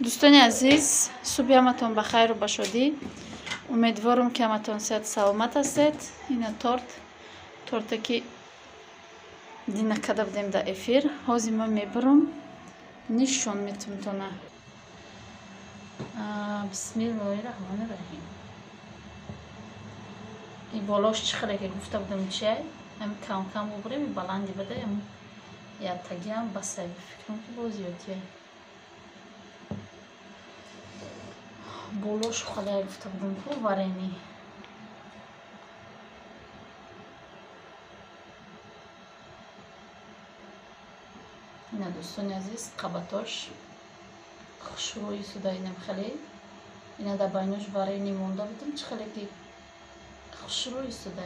Дӯстони азиз, субҳи ҳаматон ба хайру ба шодӣ. Умедворам, ки ҳаматон сиҳату саломат ҳастед. Ина торт, торте ки дина карда будем дар эфир. Ҳозир ман мебурам, нишон метумтона. Бисмиллоҳи раҳмони раҳим. И болош чӣ хеле ки гуфта будам чиай? Ҳами кам кам бубурем, и баланди бада, ятагиам басай. Фикрам ки боз зиёдия. Болош хеле гуфта будам ку варени. Ина дӯстони азиз, қабатош хушрӯи суда инам хеле. Ина дар байнош варени монда будам, чӣ хеле ки хушрӯи суда.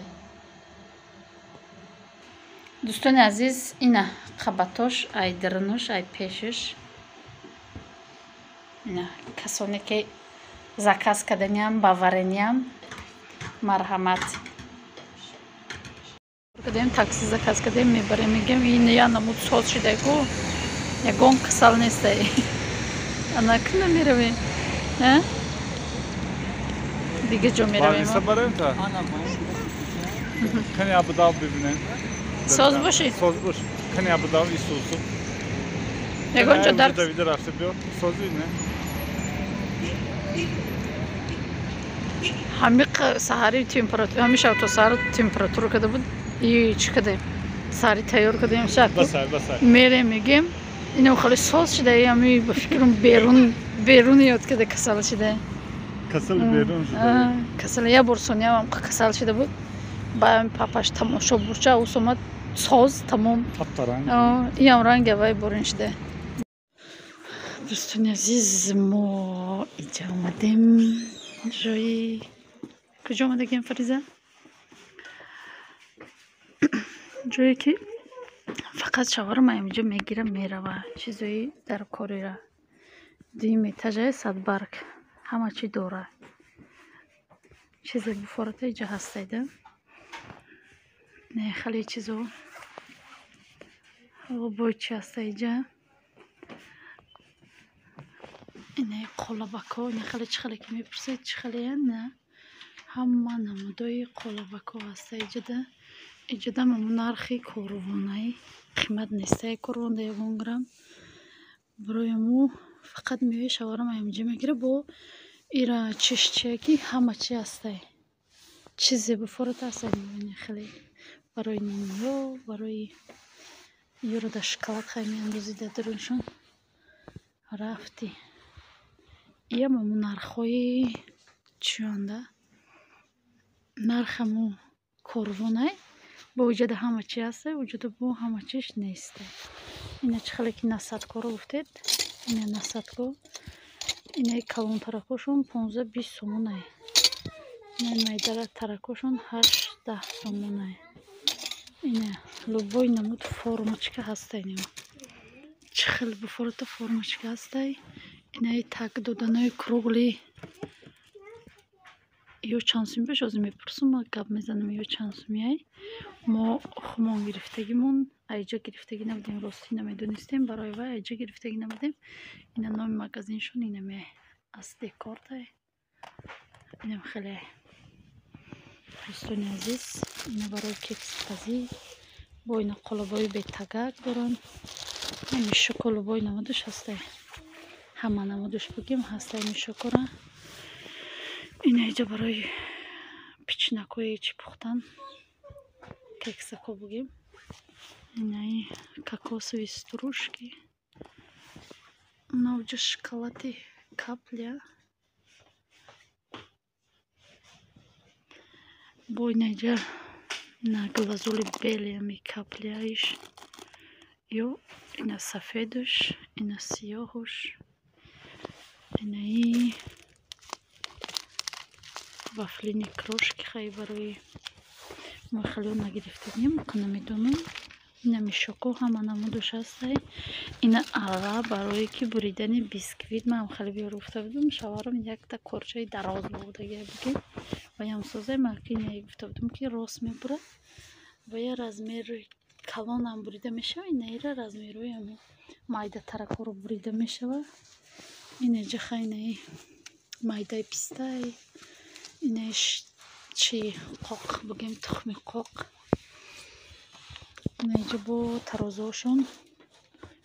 Дӯстони азиз, ина қабатош, ай дарунош, ай пешаш. Ина касоне ки заказ карданиам ба варениам, марҳамат. Кардем такси заказ кардем, мебарем, мегем ин я намуд соз шидай ку, ягон касал нестай. Ана кина меравем? Дига ҷо меравем. Кани абдав бибинем. Соз боши? Соз боши. Кани абдав исусу. Ягон ҷо дар давида рафта биё. Сози не? Ҳами саҳари температура, ҳами шаб то саҳар температура карда буд. И чӣ кардем? Саҳари тайёр кардем, шаб. Мерем, мегем. Инам хеле соз шуда, ҳами ба фикрам берун ёд карда касал шуда. Касал берун шуда. Касал я бор Соня касал шуда буд. Ба папаш тамошо бурча усомад соз тамом. Иам ранг вай бурин шуда. Дӯстони азиз, мо инҷа омадем. Ҷои куҷо омадагем, Фариза? Ҷое ки фақат шавҳарам инҷо мегира мерава, чизои дар корира. Дуюм этажаи садбарг, ҳама чи дора. Чизе буфората инҷа ҳастайда. Не, хеле чизо. Бой чи ҳаста инҷа? Ине қолабако, ине хеле чӣ хеле ки мепурсед, чӣ хелея? Не. Ҳама намудои қолабако ҳаста иҷода. Иҷода мамо нархи корвонаи қимат нестае корвонда ягон грамм. Барои мо фақат меваи шавҳарам инҷа мегира, бо ира чиш чия ки ҳама чи ҳастай. Чизе буфората ҳастай, мебинӣ хеле барои нимё, барои ёро дар шоколад хай меандозӣ дар даруншон. Рафтӣ. Иам мамо нархҳои чиёнда? Нархамо корвонай, бо уҷада ҳама чи ҳастай, уҷада бо ҳама чиш нестай. Ина чӣ хеле ки насадкоро гуфтед, ина насадко, инаи калонтаракошон 15-20 сомонай. Инаи майдара таракошон 8-10 сомонай. Ина любой намуд формочка ҳастай. Чӣ хел буфората формочка ҳастай. Инаи так доданои кругли ё чанд сум беш, ҳозир мепурсам, ма гап мезанам ё чанд сумияй. Мо хумон гирифтагимон, айҷа гирифтагӣ набудем, ростӣ намедонистем, барои вай айҷа гирифтагӣ набудем. Ина номи магазиншон инаме аз декортай. Инам хеле дӯстони азиз, ина барои кекспазӣ бо ина қолабои бетагак доранд. Мишоко любой намудаш ҳастай. Ҳама намудаш бигем ҳастай мишокора. Ина иҷа барои пичинакҳои чӣ пухтан, кексако бигем. Инаи кокосовые стружки. Навҷа шоколади капля. Бо ина иҷа на глазури белиями капляиш. Ё ина сафедуш, ина сиёҳуш. Инаи вафлини крошки хай барои мо хеле нагирифтагим, намедонам. Ина мишоко ҳама намудаш ҳастай. Ина ала барое ки буридани бисквит, ман хеле биёр гуфта будам, шавҳарам якта корчаи дароз бурдагия бигем. Ваям созай, ман ки ина гуфта будам ки рост мебурад. Ва я размери калонам бурида мешава, инаира размерҳои майда таракҳоро бурида мешава. Инаҷа хайнаи майдаи пистай, инаи чи қоқ бигем, тухми қоқ. Инаҷа бо тарозуошон.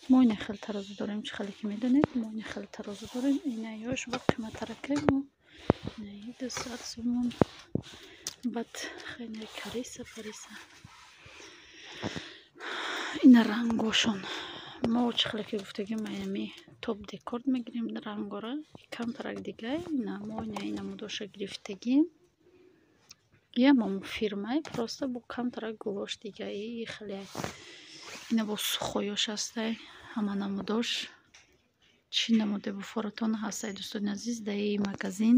Мо ина хеле тарозу дорем, чӣ хеле ки медонед, мо ина хеле тарозу дорем. Инаёш бо қиматтаракай мо. Инаи 200 сомон. Баъд хайнаи кариса, париса. Ина рангошон. Мо чӣ хеле ки гуфтагим, аями топ декор мегирем рангора. Камтарак дигай. Ина мо ина намудоша гирифтагим. Ямам фирмай, просто бо камтарак гулош дигаи хеле. Ина бо сухоёш ҳастай, ҳама намудош. Чӣ намуде буфоратон ҳастай, дӯстони азиз, даи магазин.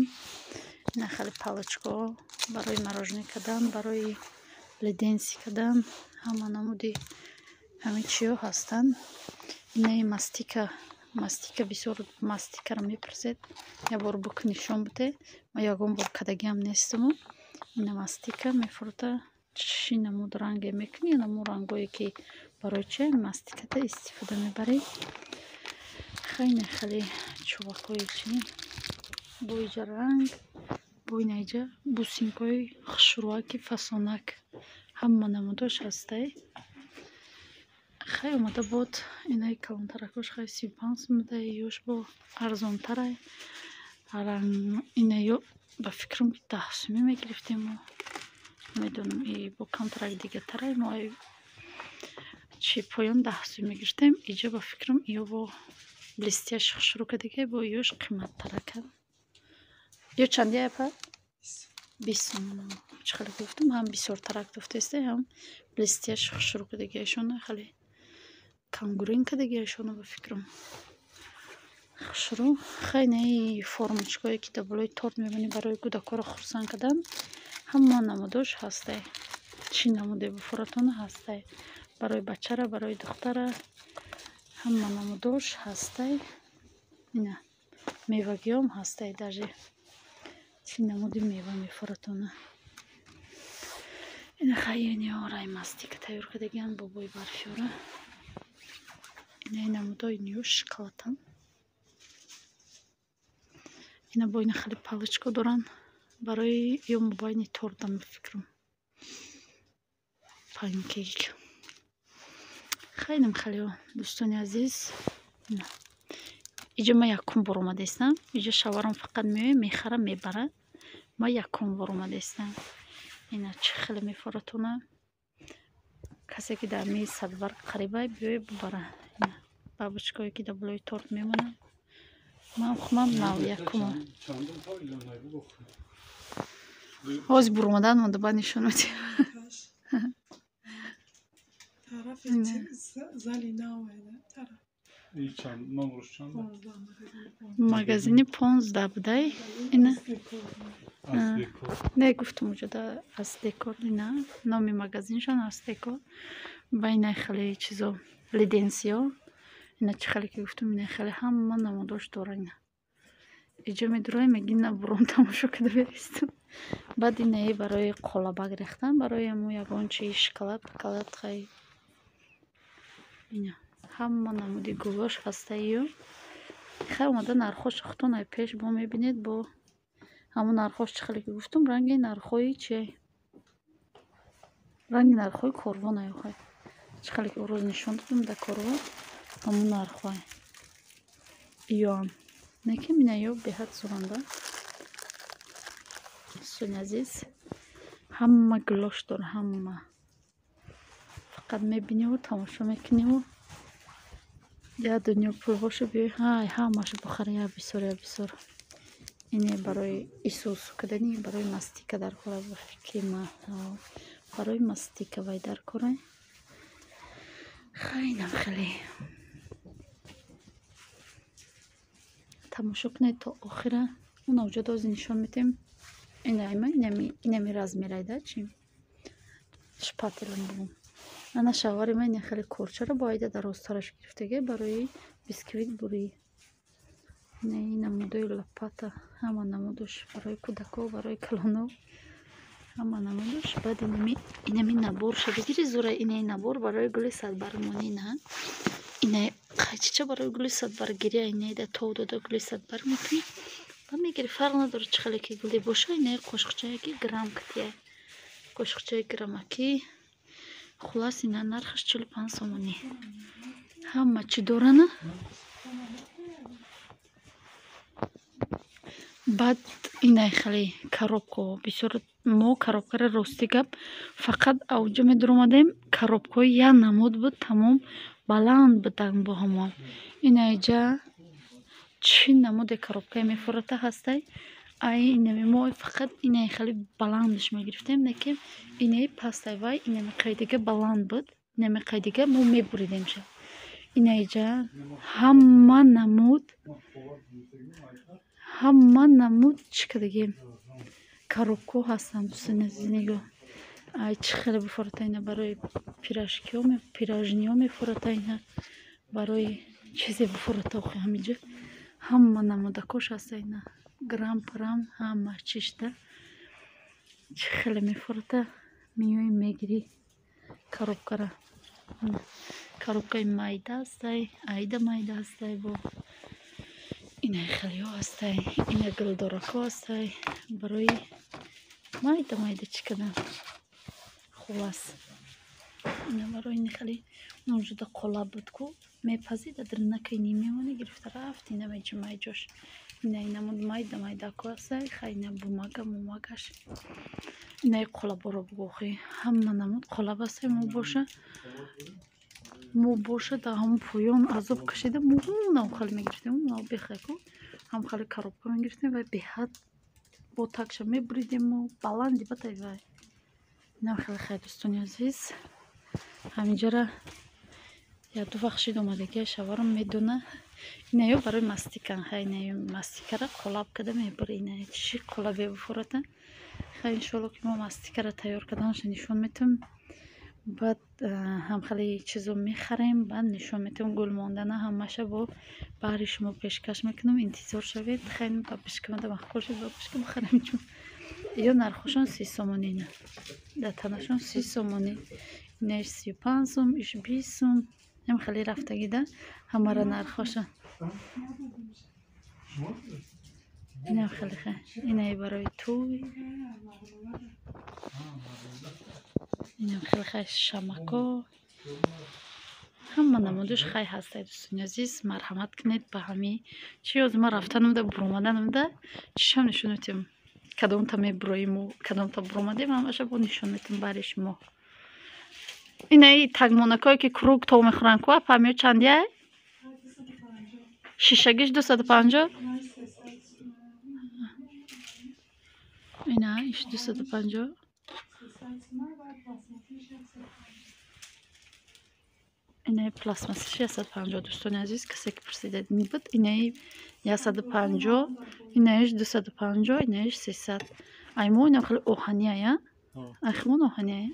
Ина хеле палочко барои мороженое кардан, барои леденцы кардан, ҳама намуди ҳамин чиё ҳастанд. Инаи мастика, мастика бисёр мастикаро мепурсед. Як бор бук нишон буде. Ма ягон бор кардагиам нестаму. Ина мастика мефурута, чӣ намуд ранге мекунӣ, намуд рангое ки барои чи мастиката истифода мебарӣ. Хайна хеле чувакҳои чи бо иҷа ранг, бо инаиҷа бусинкҳои хушрӯаки фасонак, ҳама намудош ҳастай. Хай омада бод инаи калонтаракош хай 35 сомода, ёш бо арзонтарай. Инаё ба фикрам ки 10 сомӣ мегирифтем мо. Медонам, и бо камтарак дигатарай, мо чи поён 10 сомӣ мегирифтем. Иҷа ба фикрам ё бо блестяш хушрӯ кардагай, бо ёш қиматтаракам. Ё чандия апа? 20 сомон. Чӣ хеле гуфтам, ҳам бисёртарак гуфтаистай, ҳам блестяш хушрӯ кардагиашона, хеле кангурин кардагиашона ба фикрам. Хушрӯ. Хай наи формочкое ки дар болои торт мебинӣ барои кӯдакҳоро хурсанд кардан, ҳама намудош ҳастай. Чӣ намуде буфоратон ҳастай. Барои бачара, барои духтара ҳама намудош ҳастай. Ина мевагиём ҳастай даже. Чӣ намуди мева мефоратона. Ина хайёниёрай мастика тайёр кардагиан бобои барфиёра. Ина намудои ниё шоколадан. Ина бо ина хеле палочко доранд барои ё мобайни тортам ба фикрам. Панкейк. Хайнам хеле дӯстони азиз. Иҷа ман якум бор омадаистам. Иҷа шаварам фақат меояд, мехара, мебарад. Ман якум бор омадаистам. Ина чӣ хеле мефоратона. Касе ки дар мизи садбарг қарибай биёяд бубара. Ина бабочкое ки дар болои торт мемонанд. Ман хумам нав якума. Ҳозир буромадан монда, баъд нишон медиҳам. Магазини 15 будай. Ина не гуфтам уҷода аз декор, ина номи магазиншон аз декор. Ба ина хеле чизо леденсиё. Ина чӣ хеле ки гуфтам, ина хеле ҳама намудош дора ина. Иҷа медурои меги на бурон тамошо карда беристам. Баъд инаи барои қолабак рехтан, барои ҳамо ягон чи шоколад, поколад хай. Ина ҳама намуди гулош ҳастаю. Хай омада нархош худтон ай пеш бо мебинед, бо ҳамон нархош чӣ хеле ки гуфтам, ранги нархҳои чи? Ранги нархҳои корвон ай хай. Чӣ хеле ки рӯз нишон додам дар корвон, ҳамон нархҳое. Иёам. Неким ина ё беҳад зуранда. Дӯстони азиз, ҳама гулош дора, ҳама. Фақат мебиниву тамошо мекуниву. Я дунё пул боша биёй, ҳай ҳамааш бухара, я бисёр, я бисёр. Ине барои исусу кардани, барои мастика дар кора ба фикри ман. Барои мастика вай дар кора. Хайнам хеле. Тамошо кунед то охира. Уна уҷо дози нишон медиҳем. Ина инами размерайда чи? Шпателам бу. Ана шавари ман ина хеле корчаро бо айда дарозтараш гирифтага барои бисквит бурӣ. Ина намудои лопата, ҳама намудош барои кӯдако, барои калоно. Ҳама намудош. Баъд инами наборша бигири зура, инаи набор барои гули садбаргмонӣ, на? Ина Қайчича барои гули садбаргирӣ айнаида тов дода гули садбарг мекунӣ. Ба мегирӣ, фарқ надорад чӣ хеле ки гуле боша, инаи қошуқчае ки грамм катия. Қошуқчаи граммакӣ. Хулас ина нархаш 45 сомонӣ. Ҳама чӣ дорана? Баъд инай хеле коробко бисёр мо коробкаро рости гап фақат авҷа медаромадем, коробкаҳои як намуд буд, тамом баланд буданд бо ҳамон. Инаиҷа чӣ намуде коробкае мефурата ҳастай. Ай инами мо фақат инаи хеле баландаш мегирифтем, не ки инаи пастай вай инами қайдига баланд буд, инами қайдига мо мебуридемша. Инаиҷа ҳама намуд чӣ кадаги коробкаҳо ҳастанд, дӯстони азиз, нигоҳ. Ай чӣ хеле бифурата ина барои пирожкиҳо, пирожниҳо мефурата ина барои чизе бифурата охи ҳамиҷа. Ҳама намудакош ҳаста ина. Грамм парам ҳама чишта. Чӣ хеле мефурата меои мегирӣ коробкара. Коробкаи майда ҳастай, айда майда ҳастай бо инаи хелиҳо ҳастай, ина гулдоракҳо ҳастай барои майда майда чӣ кардан. Хулас ина барои ини хеле мавҷуда қолаб буд ку мепазӣ дар дарунакаи ним мемонӣ гирифта рафт ина меҷумаи ҷош. Инаи намуд майда майдако ҳастай, хай ина бумага мумагаш. Инаи қолаборо бугохӣ ҳама намуд қолаб ҳастай. Мо боша дар ҳамон поён азоб кашида мо ҳамонав хеле мегирифтем, ҳамонав бехайку ҳам хеле коробка мегирифтем ва беҳад бо такша мебуридему баланди батай вай. Инам хеле хай дӯстони азиз. Ҳаминҷара як ду вақт шид омадагия шаварам медона. Инаё барои мастикан, хай инаё мастикара қолаб када мебури, ина чӣ қолабе бифурата. Хай иншоалло ки мо мастикара тайёр карданашо нишон метавем. Баъд ҳам хеле чизо мехарем, баъд нишон метавем гул мондана ҳамаша бо баҳри шумо пешкаш мекунам. Интизор шавед. Хай бабушка мада маъқул шуд, бабушка бихарем чун ё нархошон 30 сомонӣ ина. Дар танашон 30 сомонӣ. Инаиш 35 сом, иш 20 сом. Ҳам хеле рафтагида ҳамара нархошон. Инам хеле хай. Инаи барои тӯй. Инам хеле хай шамако. Ҳама намудаш хай ҳастай дӯстони азиз. Марҳамат кунед ба ҳами чӣ ёз ма рафтанамда буромаданамда чишам нишон метиҳам. Кадомта мебуроиму кадомта буромадем ҳамаша бо нишон метиҳам бари шумо. Инаи тагмонакое ки круг то мехӯранд ку апамиё чандия? Шишагиш 250. Ина иш 250. Инаи пластмассиш 150 дӯстони азиз, касе ки пурсида буд, инаи 150, инаиш 250, инаиш 300. Ай мо инам хеле оҳания, айхимон оҳания.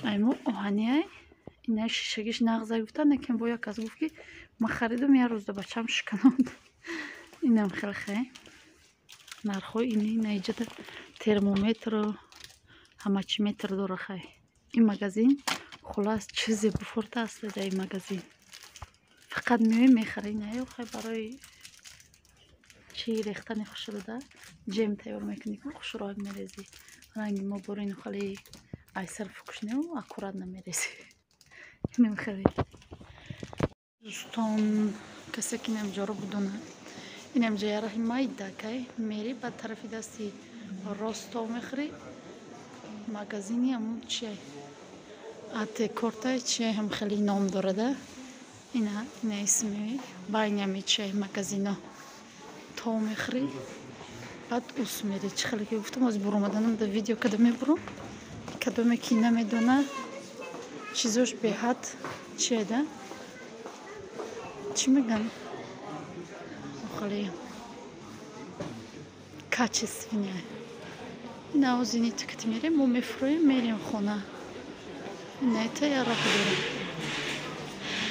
Ай мо оҳания, инаи шишагиш нағза гуфтан, лекин бо як кас гуфт ки ман харидам як рӯз да бачам шиканонд. Инам хеле хай. Нархҳои ини инаиҷада термометру ҳама чӣ метр дора хай. Ин магазин хулас чизе буфурта аст дар ин магазин. Фақат меоӣ мехарӣ, наё хай барои чӣ рехтани хушрӯда ҷем тайёр мекунӣ ку хушрӯак мерезӣ. Ранги мо борину хеле айсар фукушнеу аккуратно мерезӣ. Инам хеле. Дӯстон, касе ки инамҷоро будона, инамҷа я раҳи майдакай мери ба тарафи дасти рост то мехӯрӣ магазини ҳамун чиай Атекортай чиай ҳам хеле ном дорада. Ина ина исми байнами чиай магазино то мехӯрӣ баъд ус мери. Чӣ хеле ки гуфтам оз буромаданам да видео када мебурам. Кадоме ки намедона чизош беҳад чиеда чӣ мегӯям хеле качественная. Ина озини тикати мерем, мо мефурӯем, мерем хона. Инаита я раҳ дорам.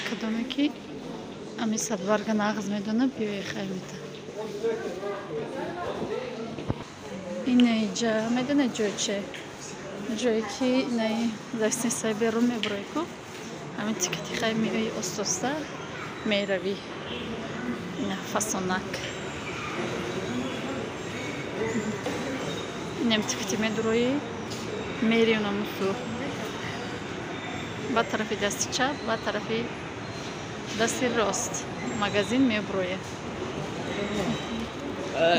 Кадоме ки ами садбарга нағз медона, биёе хаймита. Инаиҷа медона ҷой че? Ҷое ки инаи лестницаи берун мебурои ку. Ҳамин тикати хай меои остоста. Меравӣ. Ина фасонак. Инам тикти медуроӣ, мери унамусу. Ба тарафи дасти чап, ба тарафи дасти рост. Магазин меброя.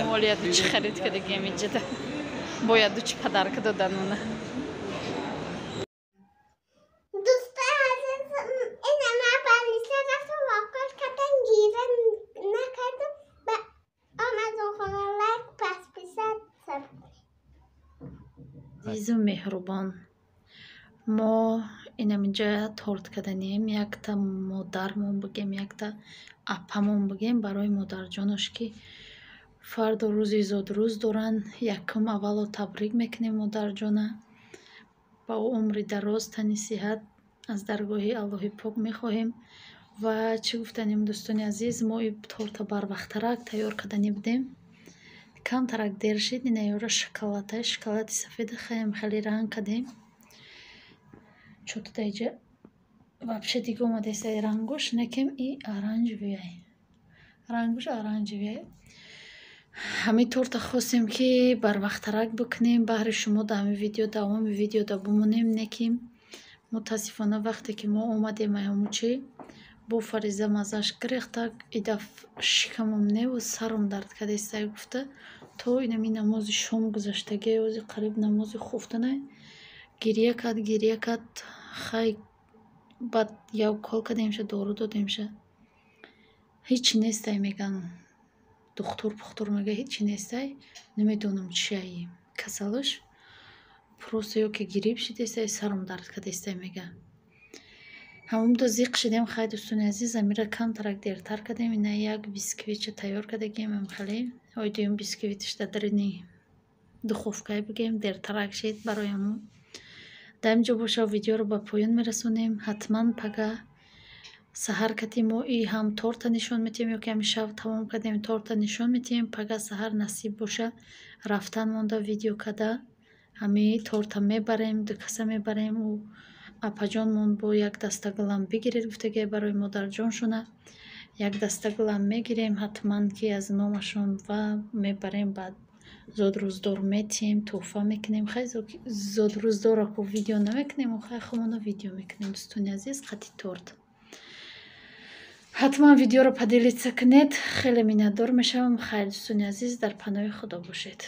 Молияду чӣ харид кардагиам иҷада. Бояду чӣ подарка додан уна. Азизу меҳрубон, мо инаминҷа торт карданем, якта модармон бигем, якта апамон бигем барои модарҷонош, ки фардо рӯзи зодрӯз доранд. Якум аввало табрик мекунем модарҷона, ба ӯ умри дароз, тани сиҳат аз даргоҳи Аллоҳи пок мехоҳем. Ва чӣ гуфтанем, дӯстони азиз, мо и торта барвақттарак тайёр кардани будем, камтарак дер шид. Ина ёра шоколада, шоколади сафеда хаем хеле ранг кардем. Чото даиҷа вообще дига омадааст рангош, некем и оранжевый, рангош оранжевый. Ҳамин торта хостем, ки барвақттарак бикунем баҳри шумо, дар ҳамин видео, давоми видеода бимонем, неким мутаассифона вақте ки мо омадем ҳамучи бо Фариза маззаш гирехтак, идаф шикамам неву сарам дард кардааст гуфта, то инами намози шом гузаштагӣ, ози қариб намози хуфтанай, гирья кард, гирья кард. Хай, баъд як укол кардемша, дору додемша. Ҳечи нестай, меган духтур пухтур, мега ҳечи нестай, намедонам чиай касалаш, просто ё ки грипп шидестай, сарам дард кардестай, мега. Ҳамонда зиқ шидем. Хай, дӯстони азиз, амира камтарак дертар кардем. Ина як бисквитча тайёр кардагем амхеле, ой дуюм бисквитиш дар дарини духовкае бигем, дертарак шид барои ҳамон. Дар инҷо боша видеоро ба поён мерасонем. Ҳатман пага саҳар кати мо и ҳам торта нишон медиҳем, ё ки ҳамин шаб тамом кардем, торта нишон медиҳем. Пага саҳар насиб боша, рафтан монда видео карда, ҳамин торта мебарем, ду каса мебарем. Ӯ апаҷонмон бо як даста гулам бигиред гуфтагиай барои модарҷоншона, як даста гулам мегирем ҳатман, ки аз номашон, ва мебарем, баъд зодрӯздор метиҳем, тӯҳфа мекунем. Хай, зодрӯздорро ку видео намекунем, хай хумона видео мекунем, дӯстони азиз, қати торт. Ҳатман видеоро поделиться кунед, хеле миннатдор мешавам. Хайр, дӯстони азиз, дар паноҳи Худо бошед.